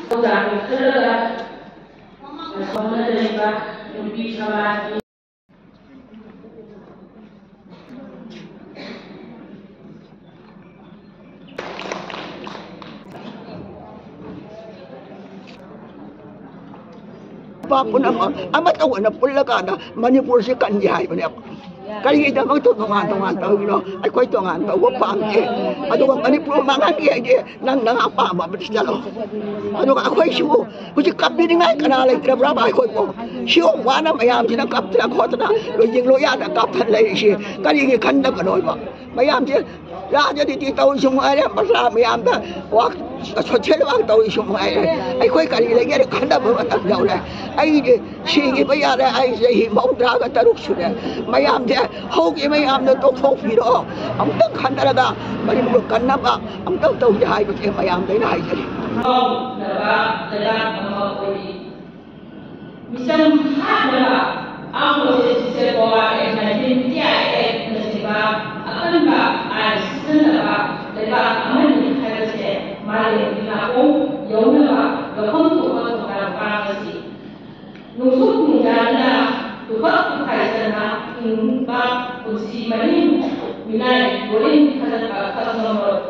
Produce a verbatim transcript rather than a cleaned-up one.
ꯊꯧꯗꯥꯡ ꯂꯧꯈꯠꯂꯒ ꯑꯁꯣꯝꯅ ꯂꯩꯕ ꯅꯨꯄꯤ ꯁꯃꯥꯖꯀꯤ ꯅꯨꯄꯥ ꯄꯨꯝꯅꯃꯛ ꯑꯃꯠꯇ ꯑꯣꯏꯅ ꯄꯨꯜꯂꯀꯥꯟꯗ ꯃꯅꯤꯄꯨꯔꯁꯤ ꯀꯟꯒꯦ ꯍꯥꯏꯕꯅꯦꯕ꯫ ꯀꯔꯤꯒꯤꯗꯃꯛꯇ ꯇꯣꯉꯥꯟ ꯇꯣꯉꯥꯟ ꯇꯧꯔꯤꯅꯣ? ꯑꯩꯈꯣꯏ ꯇꯣꯉꯥꯟ ꯇꯧꯕ ꯄꯥꯝꯗꯦ꯫ ꯑꯗꯨꯒ ꯃꯅꯤꯄꯨꯔ ꯃꯥꯡꯍꯟꯒꯦ ꯍꯥꯏꯗꯤ ꯅꯪ ꯅꯪ ꯑꯄꯥꯝꯕ ꯑꯃꯗ ꯆꯠꯂꯣ꯫ ꯑꯗꯨꯒ ꯑꯩꯈꯣꯏꯁꯤꯕꯨ ꯍꯧꯖꯤꯛ ꯀꯞꯄꯤꯅꯤꯡꯉꯥꯏ ꯀꯅꯥ ꯂꯩꯇ꯭ꯔꯕ꯭ꯔꯕ? ꯑꯩꯈꯣꯏꯕꯨ ꯁꯤꯒꯨꯝ ꯋꯥꯅ ꯃꯌꯥꯝꯁꯤꯅ ꯀꯞꯇꯅ ꯈꯣꯠꯇꯅ ꯂꯣꯏ ꯌꯦꯡꯂꯣ ꯌꯥꯗ ꯀꯞꯇꯅ ꯂꯩꯔꯤꯁꯤ ꯀꯔꯤꯒꯤ ꯈꯟꯗꯕꯅꯣꯕ? ꯃꯌꯥꯝꯁꯦ ꯔꯥꯖꯅꯤꯇꯤ ꯇꯧꯔꯤꯁꯨ ꯉꯥꯏꯔꯦ, ꯃꯆꯥ ꯃꯌꯥꯝꯗ ꯋꯥꯛ, ꯁꯣꯁꯦꯜ ꯋꯥꯛ ꯇꯧꯔꯤꯁꯨ ꯉꯥꯏꯔꯦ꯫ ꯑꯩꯈꯣꯏ ꯀꯔꯤ ꯂꯩꯒꯦꯅ ꯈꯟꯅꯕ ꯃꯇꯝ ꯌꯧꯔꯦ꯫ ꯑꯩꯗꯤ ꯁꯤꯈꯤꯕ ꯌꯥꯔꯦ, ꯑꯩ ꯆꯍꯤ ꯃꯧꯗ꯭ꯔꯥꯒ ꯇꯔꯨꯛ ꯁꯨꯔꯦ꯫ ꯃꯌꯥꯝꯁꯦ ꯍꯧꯈꯤꯕ ꯃꯌꯥꯝꯗꯣ ꯇꯣꯛꯊꯣꯛꯄꯤꯔꯣ, ꯑꯃꯨꯛꯇꯪ ꯈꯟꯊꯔꯒ ꯃꯅꯤꯄꯨꯔ ꯀꯟꯅꯕ ꯑꯃꯨꯛꯇꯪ ꯇꯧꯁꯦ ꯍꯥꯏꯕꯁꯦ ꯃꯌꯥꯝꯗ ꯑꯩꯅ ꯍꯥꯏꯖꯔꯤ꯫ ꯂꯩꯕꯥꯛ ꯑꯃ ꯑꯣꯏꯔꯤ꯫ ꯃꯤꯆꯝ ꯍꯥꯠꯅꯕ ꯑꯥꯔꯝ ꯐꯣꯔꯁꯦꯁ ꯁꯤꯁꯦ ꯄꯋꯥꯔ ꯑꯦꯛ ꯅꯥꯏꯟꯇꯤꯟ ꯐꯤꯐꯇꯤ ꯑꯥꯏꯠ ꯑꯦꯛꯅꯆꯤꯡꯕ ꯑꯀꯟꯕ ꯑꯥꯏꯟ ꯁꯤꯖꯤꯟꯅꯕ ꯂꯩꯕꯥꯛ ꯑꯃꯅꯤ ꯍꯥꯏꯕꯁꯦ ꯃꯥꯂꯦꯝꯒꯤ ꯅꯥꯀꯣꯡ ꯌꯧꯅꯕ ꯂꯧꯐꯝ ꯊꯣꯛꯄ ꯊꯧꯗꯥꯡ ꯄꯥꯡꯂꯁꯤ꯫ ꯅꯣꯡꯆꯨꯞ ꯅꯨꯡꯖꯥꯅ ꯇꯨꯐꯛ ꯇꯨꯈꯥꯏꯗꯅ ꯍꯤꯡꯕ ꯄꯨꯟꯁꯤ ꯃꯍꯤꯡ ꯃꯤꯅꯥꯏ ꯕꯣꯔꯤꯡ ꯊꯥꯖꯟꯕ ꯈꯛ ꯉꯝꯂꯣꯏ꯫